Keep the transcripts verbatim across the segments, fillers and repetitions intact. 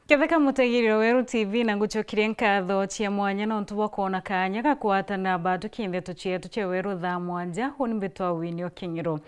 Ketheka mutegiri wa Weru T V, na ngucokerie nkatho cia mwanya nontu bwa kwona kaanya ga kwatana batuki ndeto cietu cia Weru thaa mwanja. Uni mbitwa Winnie Okinyiro.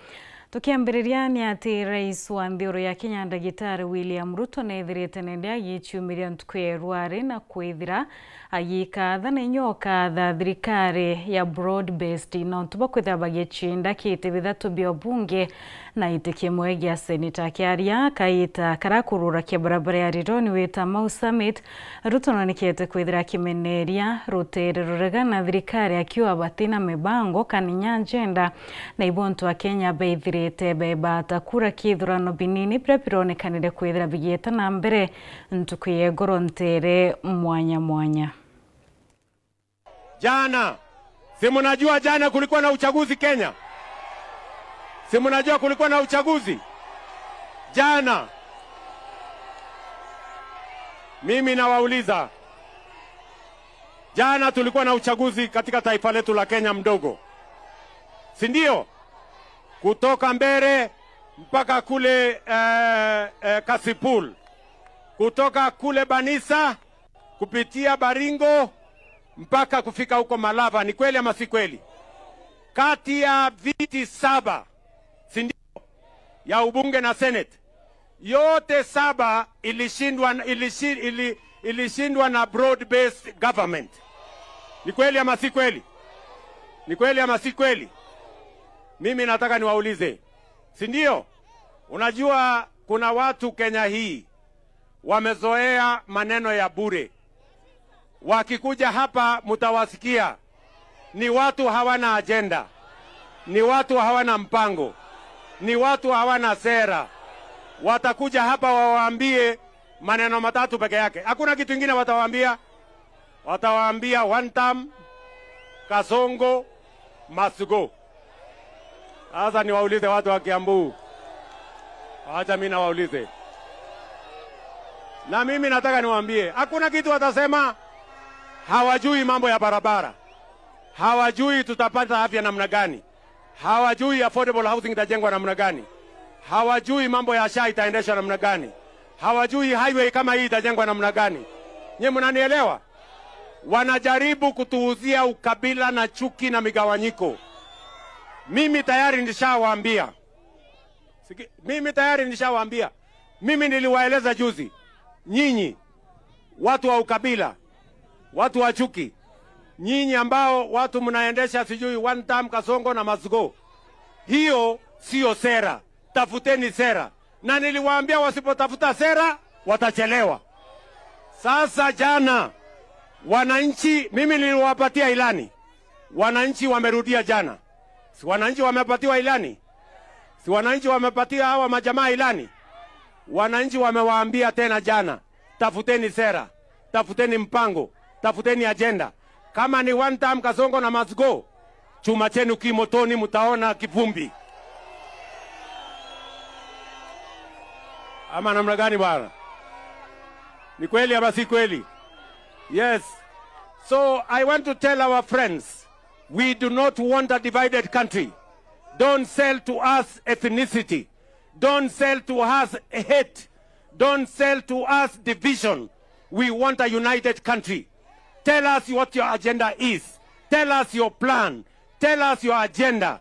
Tukiambiriria ni ati Rais wa nthiguru ya Kenya Ndagitari William Ruto nethirite nende agiciumiria ntuku ya irwari na kwithira agikatha na inya ukatha thirikari ya broad based nontu bwa kwithira bagicinda kiti bithatu bia ubunge na iti kimwe gia seneta. Akiaria kaita karakurura kia barabara ya Rironi wita Mau Summit, Ruto nonikete kwithira akimeneria rutere rurega na thirikari akiuga batina mibango kana inya agenda, na ibo antu a Kenya bethirite bebata kura kithurano binini biria bironekanire kwithira bigieta na mbere ntuku ya igoro ntere mwanya mwanya. Jana, si mnajua jana kulikuwa na uchaguzi Kenya? Si mnajua kulikuwa na uchaguzi jana? Mimi nawauliza, jana tulikuwa na uchaguzi katika taifa letu la Kenya mdogo, si ndio? Kutoka Mbeere mpaka kule, eh, eh, Kasipul, kutoka kule Banisa kupitia Baringo mpaka kufika huko Malava. Ni kweli ama si kweli? Kati ya viti saba, si ndio, ya ubunge na senate, yote saba ilishindwa, ilishi-, ili-, ilishindwa na broad based government. Ni kweli ama si kweli? Ni kweli ama si kweli? Mimi nataka niwaulize, si ndio? Unajua, kuna watu Kenya hii wamezoea maneno ya bure. Wakikuja hapa, mtawasikia ni watu hawana ajenda, ni watu hawana mpango, ni watu hawana sera. Watakuja hapa wawaambie maneno matatu peke yake, hakuna kitu ingine watawaambia. Watawaambia one term, Kasongo must go. Sasa niwaulize watu wa Kiambu, wacha mimi nawaulize. Na mimi nataka niwaambie, hakuna kitu watasema. Hawajui mambo ya barabara, hawajui tutapata afya namna gani, hawajui affordable housing itajengwa namna gani, hawajui mambo ya SHA itaendeshwa namna gani, hawajui highway kama hii itajengwa namna gani. Nyie, mnanielewa? Wanajaribu kutuuzia ukabila na chuki na migawanyiko. Mimi tayari nishawaambia. Siki-, mimi tayari nishawaambia. Mimi niliwaeleza juzi, nyinyi watu wa ukabila, watu wa chuki, nyinyi ambao watu mnaendesha sijui one term, Kasongo na must go, hiyo sio sera. Tafuteni sera. Na niliwaambia wasipotafuta sera, watachelewa. Sasa jana, wananchi, mimi niliwapatia ilani. Wananchi wamerudia jana. Si wananchi wamepatiwa ilani? Si wananchi wamepatia hawa majamaa ilani? Wananchi wamewaambia tena jana, tafuteni sera, tafuteni mpango, tafuteni ajenda. Kama ni one term, Kasongo na must go, chuma chenu ki motoni, mtaona kivumbi. Ama namna gani bwana? Ni kweli ama si kweli? Yes. So I want to tell our friends, we do not want a divided country. Don't sell to us ethnicity. Don't sell to us hate. Don't sell to us division. We want a united country. Tell us what your agenda is. Tell us your plan. Tell us your agenda.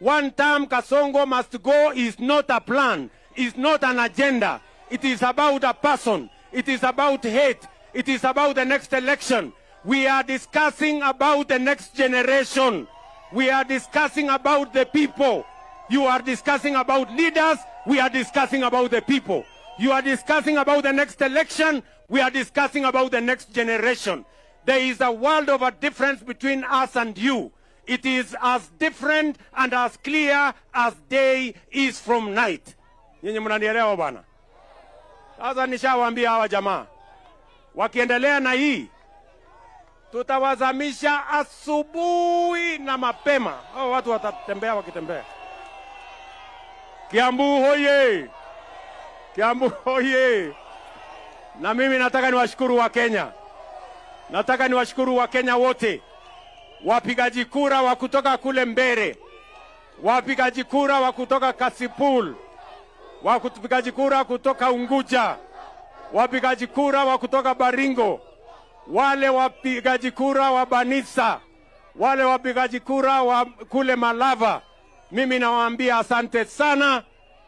One term Kasongo must go is not a plan, is not an agenda. It is about a person. It is about hate. It is about the next election. We are discussing about the next generation. We are discussing about the people. You are discussing about leaders. We are discussing about the people. You are discussing about the next election. We are discussing about the next generation. There is a world of a difference between us and you. It is as different and as clear as day is from night. Nyinyi mnanielewa bwana? Sasa nishawaambia hawa jamaa, wakiendelea na hii, tutawazamisha asubuhi na mapema. Hao watu watatembea wakitembea. Kiambu hoye! Kiambu hoye! Na mimi nataka niwashukuru wa Kenya. Nataka niwashukuru wa Kenya wote. Wapigaji kura wa kutoka kule Mbeere, wapigaji kura wa kutoka Kasipul, wapigaji kura kutoka Unguja, Wapigaji kura wa kutoka Baringo, wale wapigaji kura wa Banisa, wale wapigaji kura wa kule Malava, mimi nawaambia asante sana.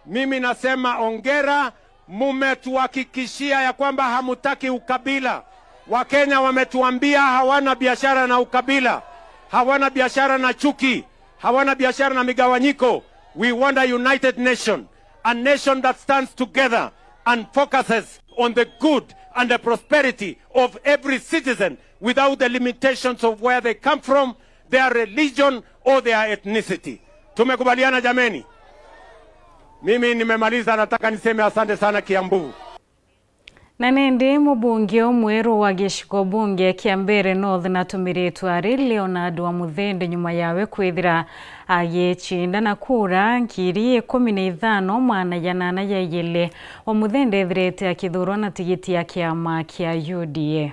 Mimi nasema ongera, mumetuhakikishia ya kwamba hamutaki ukabila. Wakenya wametuambia hawana biashara na ukabila, hawana biashara na chuki, hawana biashara na migawanyiko. We want a united nation, a nation that stands together and focuses on the good and the prosperity of every citizen without the limitations of where they come from, their religion or their ethnicity. Tumekubaliana jameni? Mimi nimemaliza, nataka niseme asante sana Kiambu. Na nindi mubunge umweru wa gicigo bunge kia Mbeere North natumiritwe ari Leonard Wamuthende nyuma yawe kwithira agicinda na kura ngiri ikumi na ithano magana janana ja igiri. Wamuthende ethirite akithurwa na tigiti ya kiama kia U D A.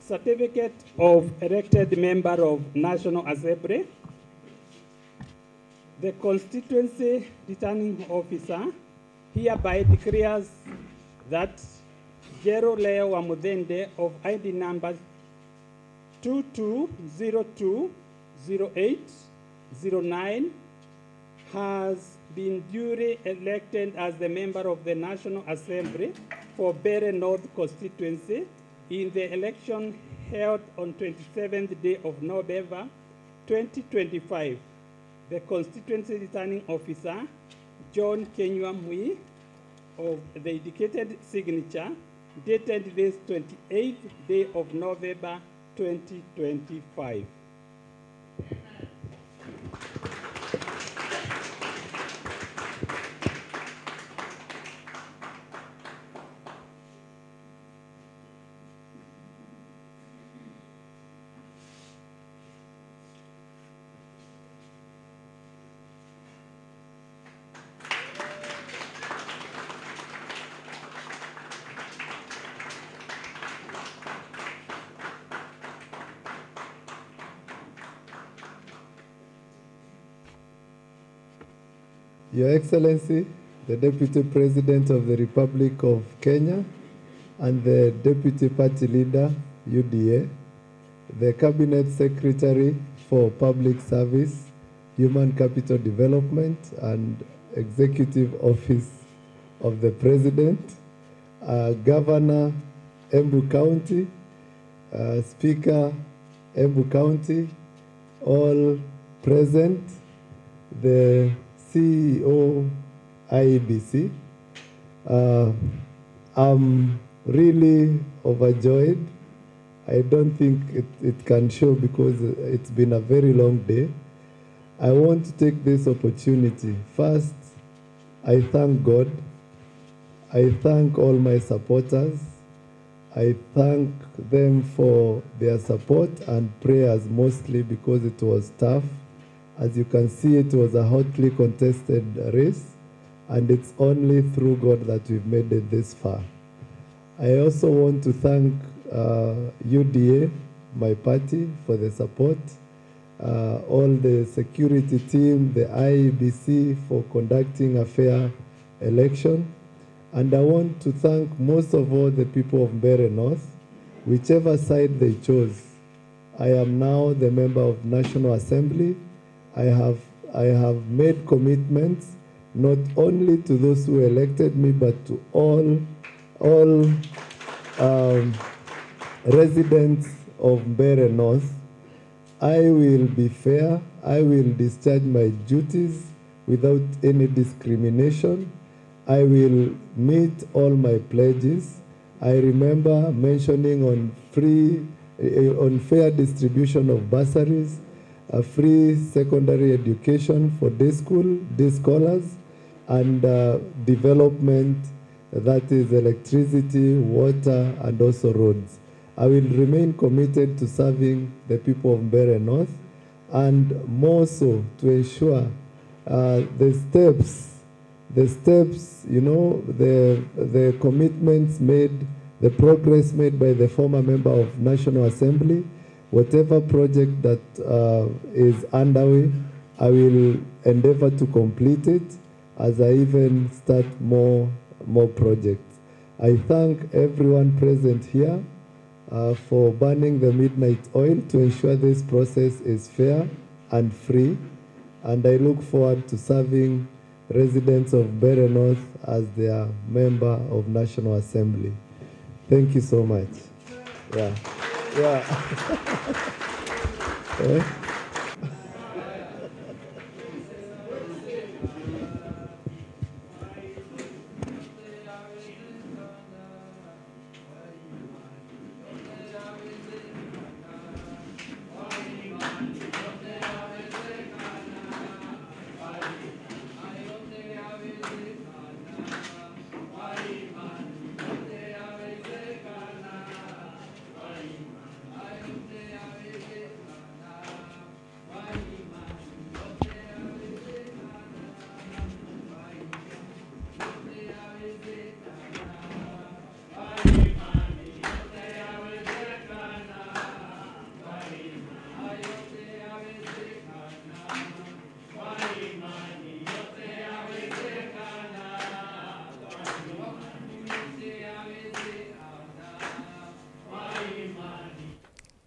Certificate of elected member of National Assembly. The constituency returning officer hereby declares that Jero Leo Wamuthende of I D number two two zero two zero eight zero nine has been duly elected as the member of the National Assembly for Mbeere North constituency in the election held on twenty-seventh day of November twenty twenty-five. The constituency returning officer, John Kenywa Mui, of the indicated signature, dated this twenty-eighth day of November twenty twenty-five. Your Excellency, the Deputy President of the Republic of Kenya and the Deputy Party Leader, U D A, the Cabinet Secretary for Public Service, Human Capital Development and Executive Office of the President, uh, Governor, Embu County, uh, Speaker, Embu County, all present, the C E O, I E B C. Uh, I'm really overjoyed. I don't think it, it can show because it's been a very long day. I want to take this opportunity. First, I thank God. I thank all my supporters. I thank them for their support and prayers mostly because it was tough. As you can see, it was a hotly contested race, and it's only through God that we've made it this far. I also want to thank, uh, U D A, my party, for the support, uh, all the security team, the I E B C for conducting a fair election. And I want to thank most of all the people of Mbeere North, whichever side they chose. I am now the member of National Assembly. I have, I have made commitments not only to those who elected me, but to all, all, um, residents of Mbeere North. I will be fair. I will discharge my duties without any discrimination. I will meet all my pledges. I remember mentioning on free, eh, on fair distribution of bursaries, a free secondary education for day school, day scholars, and, uh, development, that is electricity, water, and also roads. I will remain committed to serving the people of Mbeere North, and more so to ensure, uh, the steps, the steps, you know, the, the commitments made, the progress made by the former member of National Assembly, whatever project that, uh, is underway, I will endeavor to complete it. as I even start more, more projects. I thank everyone present here, uh, for burning the midnight oil to ensure this process is fair and free, and I look forward to serving residents of Mbeere North as their member of National Assembly. Thank you so much. Yeah. Yeah. Eh?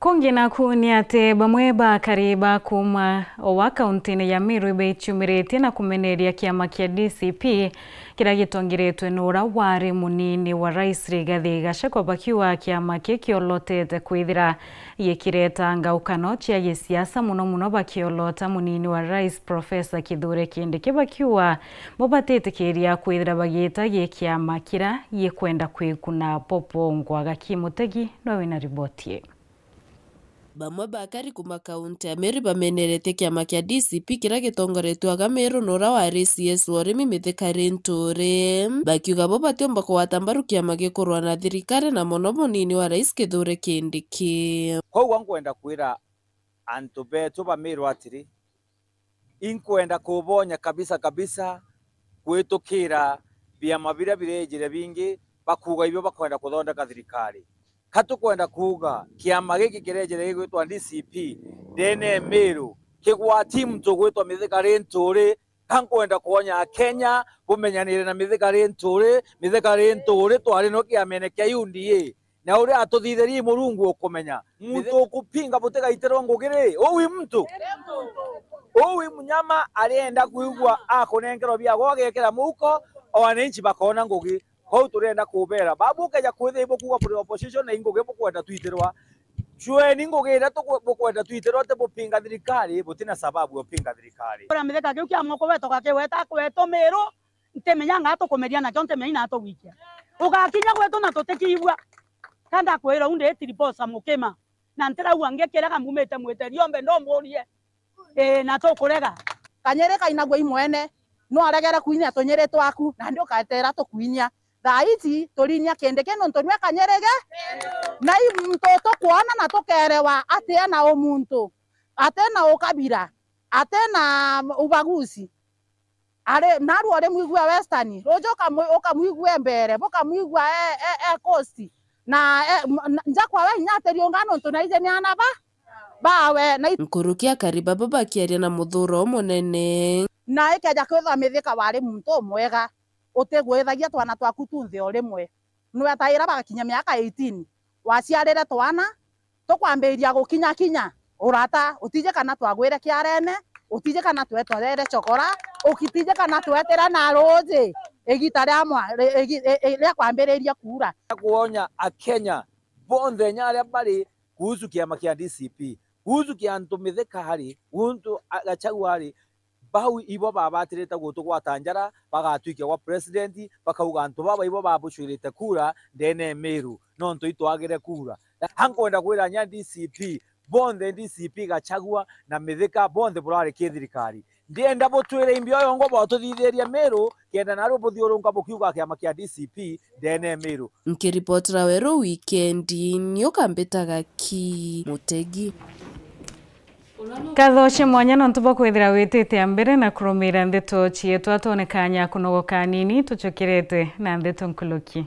Kungi naku ni ati bamwe ba akari ba kuuma o wa kauntine ya Meru ibaiciumiritie na kumeneria kiama kia D C P kiria gitongeretwe ni uria wari munini wa rais Rigathi Gachagua, bakiuga kiama kii kiolotete kwithira gikireta ngaukano cia gisiasa, muno muno bakiolota munini wa rais Professor Kithure Kindiki, bakiuga bo batitikiria kwithira bagiita gi kiama kiria gikwenda kwikuna Popo Ngwaga. Ki Mutegi nowe wina riboti ii. Bamwe ba akari kuuma kaunti ya Meru bameneretie kiama kia D C P kiria gitongoretue aga Meru na uria wari C S wa urimi Mithika Linturi, bakiuga bo batiumba kugwata mbaru kiama gikurwa na thirikari na mono munini wa rais Kithure Kindiki. Kwou nkwenda kwira antu betu ba Meru atiri, inkwenda kubonya kabisa kabisa kwitukira biama biria birejire bingi bakuuga ibio bakwenda kuthondeka thirikari. Ka tukwenda kuuga kiama giki kirejire gigwitwa D C P ndene ya Meru kigwati muntu ugwitwa Mithika Linturi? Ka nkwenda kuonya Akenya bumenyanire na Mithika Linturi? Mithika Linturi twari no kiamene kia U D A. Na uria atuthithirie Murungu ukumenya. Muntu ukupinga butigaitirwa ngugi ri? Uu i muntu? Uu i mnyama arienda kwigua akunenkerwa biagwa agekira muhuko, o wananchi bakona ngugi. Kwou turenda kubera, babu ukeja kwithia ibukuuga buri opposition na ingugi bukwenda twitirwa. Cueni ngugi iria tuku-, bukwenda twitirwa, ti bupinga thirikari, butina sababu ya upinga thirikari. Uria Mithika kiu kia moko wetu gakiweta kwetu Miru, ntimenya nga atukumeria nakio, ntimenya ina atugwikia. Ugakinya gwetu na tutikiigua. Ka ndakwira u ndi tiribosa mukima. Na ntirauga ngikiraga mbumite mwite riombe ndomburie. Ii, na tukurega. Kanyiri kainagua i mwene, no aregere kwinia tunyiri twaku, nandi ugatera tukwinia. Thaa ici turinia Kindiki nontu nwe kanyiri ge. Na i muntu tukwona na tukerewa ati ena umuntu, ati na ukabira, ati na ubaguzi. Ari, naru ari mwigua Western, ruju ukamu-, ukamwigua Mbeere, bukamwigua e, e, e Coast. Na, e, m-, na, njakwa we inya atiriunga nontu naije ni ana ba, bawe. Na i- Nkuruki akari baba bakiaria na muthuro umunene. Na ikeja kwithwa Mithika wari muntu umwega, utigwithagia twana twaku tunthe o rimwe. Nwetaira bagakinya miaka eighteen, waciarire twana, tukwambiriria gukinyakinya urata, utiji kana twagwire kiarene, utiji kana twetorere chokora, ukitiji kana twetire na ruuji igita ria mwa-, ri-, igi-, i-, i-, ria kwambiriria kuura. Kuonya Akenya bonthe nya aria bari kuhusu kiama kia D C P, kuhusu kia antu Mithika ari, untu a-, Gachagua ari, bau ibo babatirite gutugwata njara, bagatwikia gwa president, bakauga antu baba ibo babucwirite kura ndene ya Miru, nontu itwagire kura. Ankwenda kwira nya D C P, bonthe D C P Gachagua na Mithika, bonthe burari ki thirikari. Ndienda butwire imbi oyongo bwatuthithiria Miru, kenda narua buthiurunka bukiuga kiama kia D C P ndene ya Miru. Nkiripotera Weru Wikendi, ni ukambitaga Ki Mutegi. Nkatho cia mwanya nontu bwa kwithira witite a mbere na kurumira ndeto cietu. Atone kanya kunogoka anini, tucokerete na ndeto nkuluki.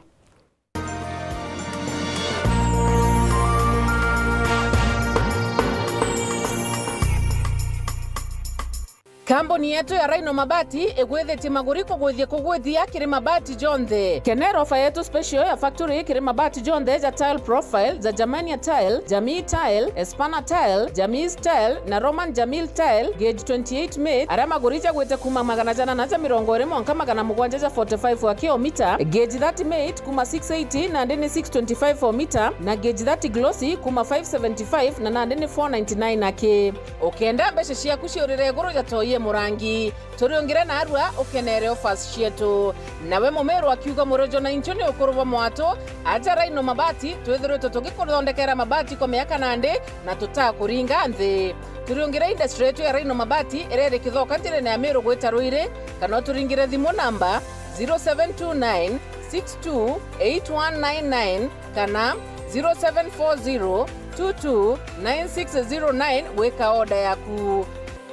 Kambuni yetu ya Rhino Mabati igwithitie maguri kugwithia kugwithia kiri mabati jonthe. Kenera ofa yetu special ya factory kiri mabati jonthe ja tile profile, ja Germania tile, Jamii tile, Espana tile, Jamii tile na Roman Jamil tile, gauge twenty-eight mate, aria maguri jagwite kuma magana jana na ja mirongo iri mwanka magana mugwanja ja forty-five wa kilomita, gauge thirty mate kuma six eighty nandi ni six twenty-five o mita, na gauge thirty glossy kuma five seventy-five na nandi ni four ninety-nine aki. Ukenda mbeca ciaku ciurire iguru ja toi e murangi, turiungire narua ukenere offers cietu. Nawe Mumiru akiuga, murojo na intu ni ukuru bwa mwatu, aja Rhino Mabati, twithiritwe tugikuthondekera mabati kwa miaka nandi na tutakuringa nthi. Turiungire industry yetu ya Rhino Mabati iria iri Kithoka njirene ya Miru gwita Ruiri, kana uturingire thimu namba zero seven two nine six two eight one nine nine kana zero seven four zero two two nine six zero nine gwika order yaku.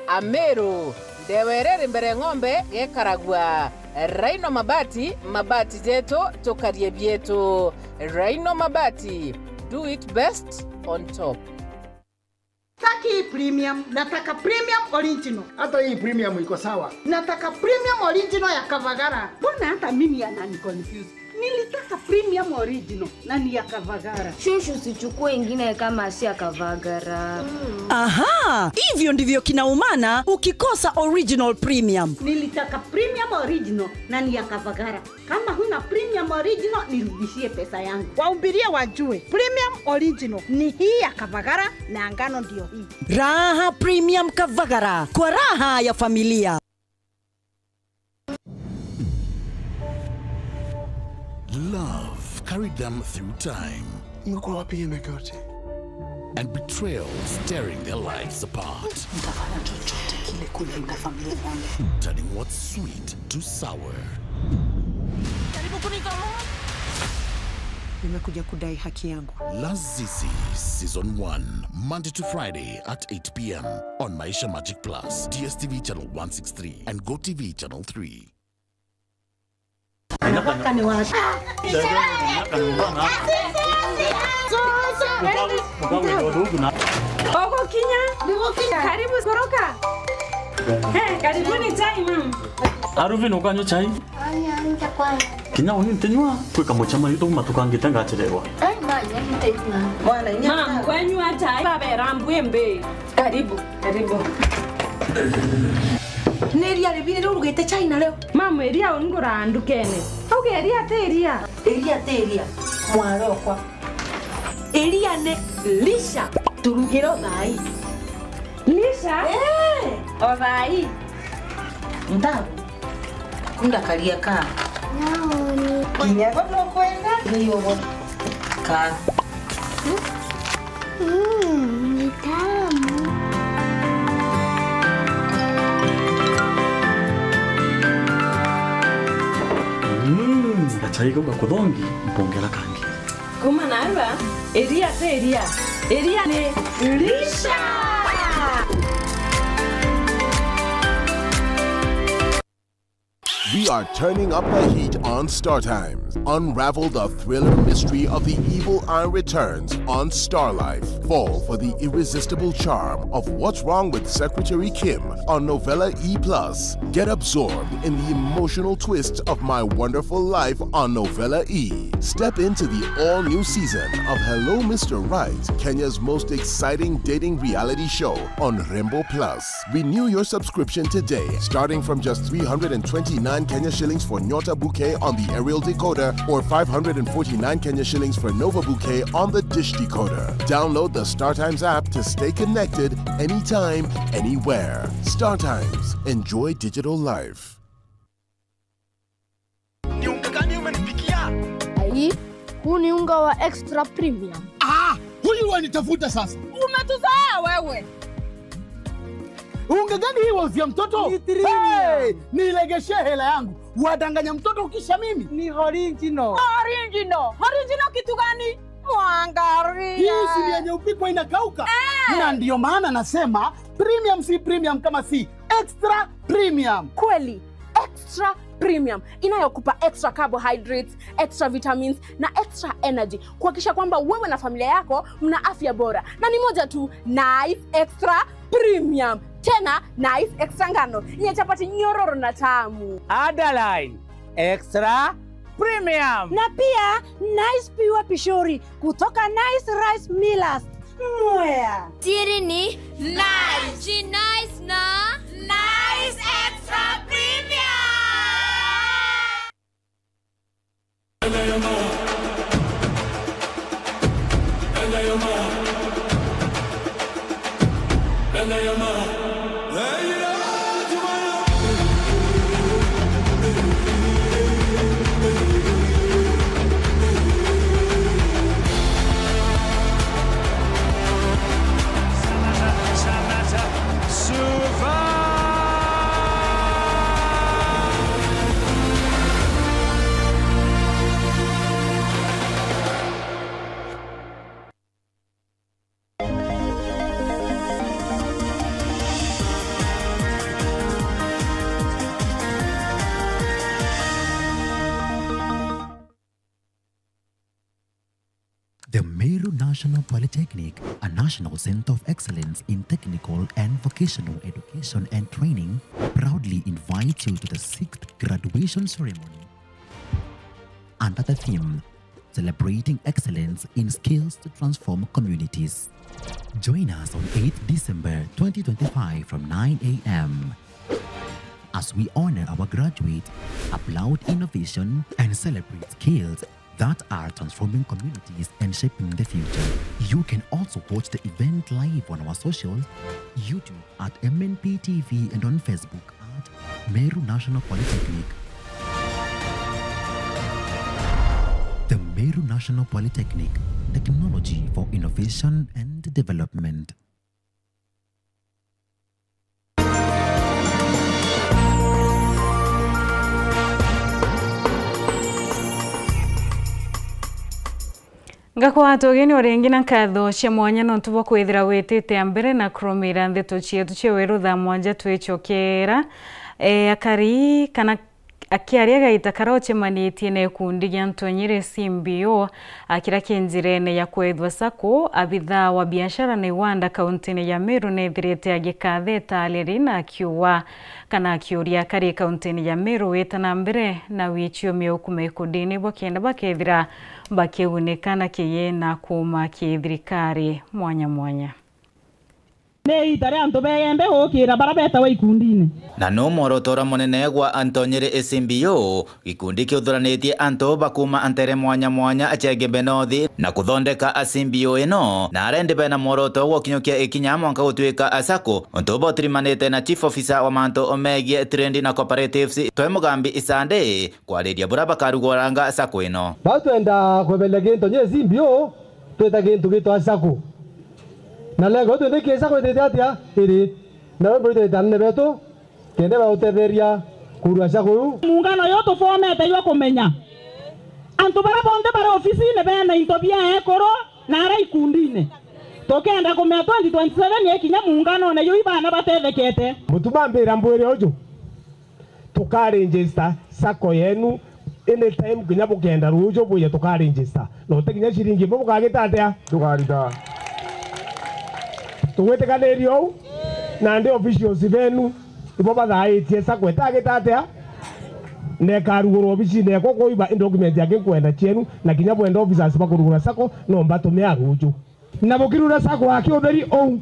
Ameru, ndewa iria iri mbere ng'ombe gekaragua. Rhino Mabati, mabati jetu, tukarie bietu. Rhino Mabati, do it best on top. Taki premium, nataka premium original. Hata hii premium iko sawa. Nataka premium original ya Kavagara. Mbona hata mimi anani confuse? Nilitaka premium original na ni ya Kavagara. Shushu, usichukue ingine kama si ya Kavagara. Aha, hivyo ndivyo kinaumana ukikosa original premium. Nilitaka premium original na ni ya Kavagara. Kama huna premium original, nirudishie pesa yangu. Waumbirie wajue, premium original ni hii ya Kavagara na ngano ndio hii. Raha Premium Kavagara, kwa raha ya familia. Love carried them through time. Imekuwa wapi hii miaka yote? And betrayal tearing their lives apart. Nitafanya chochote kile kulinda familia yangu. Turning what's sweet to sour. Karibu kunitoa. Nimekuja kudai haki yangu. Lazizi Season one, Monday to Friday at eight p.m. on Maisha Magic Plus, D S T V channel one six three and Go T V channel three. Ogokinya. Karibu koroka. Eh, karibuni chai, ma'am. Aruvin, ukanywa chai? Aya, nitakwenda. Kinya uni ntinywa, kwi kamucemanio tuuma tukangite ngachererwa. Ai, manya, ntinywa. Mwana, inya. Ma'am, kwenywa chai, babera mbwimbi. Karibu, karibu. Ni iria ribiri riu urugite chai nario? Ma'am, iria unguraga ndukene. Auga iria ti iria. Iria ti iria, mwarokwa. Iria ni lisha. Turugire o thaai. Lisha? Eh. O thaai. Ntabu. Kunda karia ka. Naoni. Kinya bo nukwenda? Ni ugo. Ka. Mm, ni tamu. Mm, gachai kau gakuthongi, mpongera kangi. Kuma narua, iria ti iria. Iria ni lisha. We are turning up the heat on Star Times. Unravel the thriller mystery of the evil eye returns on Star Life. Fall for the irresistible charm of What's Wrong with Secretary Kim on Novella E plus. Get absorbed in the emotional twists of My Wonderful Life on Novella E. Step into the all-new season of Hello Mister Right, Kenya's most exciting dating reality show on Rembo Plus. Renew your subscription today, starting from just three hundred and twenty-nine Kenya shillings for Nyota Bouquet on the aerial decoder or five hundred and forty-nine Kenya shillings for Nova Bouquet on the dish decoder. Download the StarTimes app to stay connected anytime, anywhere. StarTimes. Enjoy digital life. Ni unga gani umenipikia? Ai, huu ni unga wa extra premium. Ah, huyu wanitafuta sasa. Umetuzoea wewe. Unga gani hii wauzia mtoto? Ni premium. Hey, nilegeshee hela yangu. Wadanganya mtoto kisha mimi. Ni original. Original. Original kitu gani? Mwangaria. Hii si ni yenye upikwa inakauka? Eh. Na ndio maana nasema premium si premium kama si extra premium. Kweli, extra Premium inayokupa extra carbohydrates, extra vitamins na extra energy, kuhakikisha kwamba wewe na familia yako mna afya bora. Na ni moja tu, Nice Extra Premium. Tena Nice Extra Ngano, yenye chapati nyororo na tamu. Underline, Extra Premium. Na pia Nice Pure Pishori kutoka Nice Rice Millers, Mwea. Siri ni Nice. Ji Nice na Nice Extra Premium. The Meru National Polytechnic, a national center of excellence in technical and vocational education and training, proudly invites you to the sixth graduation ceremony under the theme, Celebrating Excellence in Skills to Transform Communities. Join us on eighth December twenty twenty-five from nine a m as we honor our graduates, applaud innovation, and celebrate skills that are transforming communities and shaping the future. You can also watch the event live on our socials, YouTube at M N P T V and on Facebook at Meru National Polytechnic. The Meru National Polytechnic, technology for innovation and development. Ngakwaa tugeni o ringi na nkatho cia mwanya nontu bwa kwithira witite a mbere na kurumira ndeto cietu cia weru thaa mwanja twicokera. E, akari kana Akiaria gaita karia ocemanitie na gikundi gia Ntonyere C B O, a, kiria ki njirene ya kwethwa sacco, abithaa wa biashara na iwanda kauntine ya Meru nethirite agikatheta aleri na akiuga kana akiuria akari kauntine ya Meru wita na mbere na wichio miaukuma ikundine bwa kenda bakethira bakiunika na kiyi na kuuma ki thirikari mwanya mwanya. Ni iita ria antu begembe gukira baria betawa ikundine. Na nu mworoto uria munene gwa Antonyere A C B O, gikundi kiuthuranitie antu ba kuuma antere mwanya mwanya cia Igembe North na kuthondeka A C B O ino, na arendi bena mworoto gwa gukinyukia ikinya mwanka gutuika a sacco, untu butirimanite na Chief Officer wa mantu megie trade na cooperatives, Twe Mugambi Isande, kwariria buria bakarugoranga sacco ino. Bau twenda kweberia gintu nye A C B O, twita gintu gitwa sacco. Na lengo yetu ni ki sacco itite atia iri? Na we mburi twita anene betu, kenda bautetheria kurua sacco iu. Muungano uyu tufomete jwa kumenya antu baria bonthe bari ofisine bena into bia ekuru na aria ikundine. Tukenda kumenya twenty twenty-seven ikinya muunganone juu ibana batethekete. Mutuma mbira mbwire uju. Tukaregister sacco yenu anytime kinya bukenda ruuju bwije tukaregister. Na uti kinya ciringi imwe bukagita atia? Tukarita. Tugwitikanirie uu, na ndi officials benu ibo bathaitie sacco itagita atia? Na ikarugurwa obicine ekwa kuiba i document ya kinkwenda cienu, na kinya bwenda officers bakurugura sacco no mbatumia ruuju. Na bukirura sacco aki utheri uu,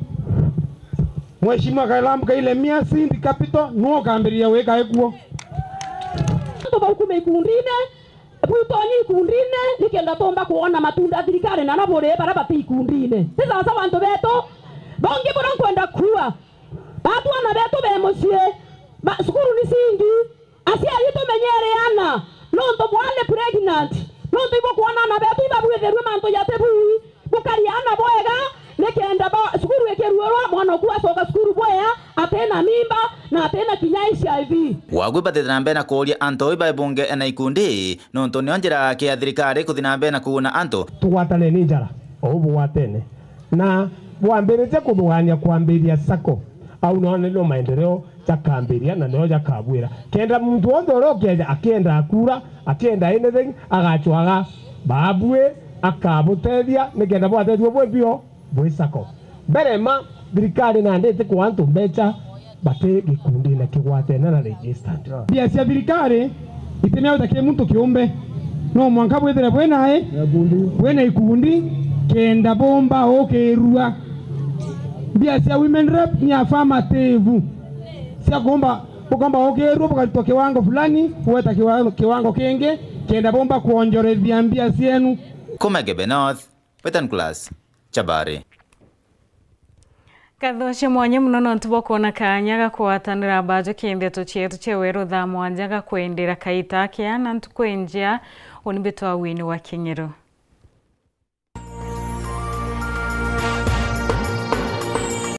Mheshimiwa Kailamu Kaile Mia, Seed Capital, nwe ukambiriria wika ikuo. Antu bau kuma ikundine, bwitonyi ikundine, nikenda tumba kuona matunda thirikari na na buri baria bati ikundine. Ti sawa sawa antu betu, bongi buria nkwenda kuua, batwana betu be mucii, ba, cukuru ni cingi, Aciari tumenyeere ana, nontu bwa ni pregnant, nontu ibukwona ana betu ibabwitherue mantu jati bui, bukari ana bwega, nikenda ba, cukuru ikiruurwa, mwana oku acoka cukuru bwea, atina mimba, na atina kinya H I V. Wagu batete na mbere na kuuria antu ibaibunge na ikundi, nontu nio njira ya thirikari kuthi na mbere na kuguna antu. Tugwatane ni njara, o u bugwatene. Na bwambiritie kuthugania kwambiria sacco, au no ni no maendeleo jakambiria na nio jakabwira. Kenda muntu wonthe uria ukeja akienda akura, akienda anything, agacwaga baabui, akabutethia, nikenda bwatethua bwi bio bwi sacco. Mbere ma, thirikari nandi itikwaa antu mbecha bati gikundine kigwatene na registered. Mbia cia thirikari itimea uta ki muntu kiumbe. No mwanka bwithire bwi nai, bwina ikundi, kenda bumba ukirua. Mbia cia women rep ni affirmative. Cia kumba, bukomba ukirua, bukaritwa kiwango fulani, gweta kiwa-, kiwango kingi, kenda bumba kwonjorethia mbia cienu. Kuma Gebe North, Betan Class, Chabari. Nkatho cia mwanya mono nontu bwa kwona kaanya ga kugwatanira mbaju ki ndeto cietu cia weru thaa mwanja gakwendera kaita kea na ntuku injea. Uni mbitwa Wini wa King'iro.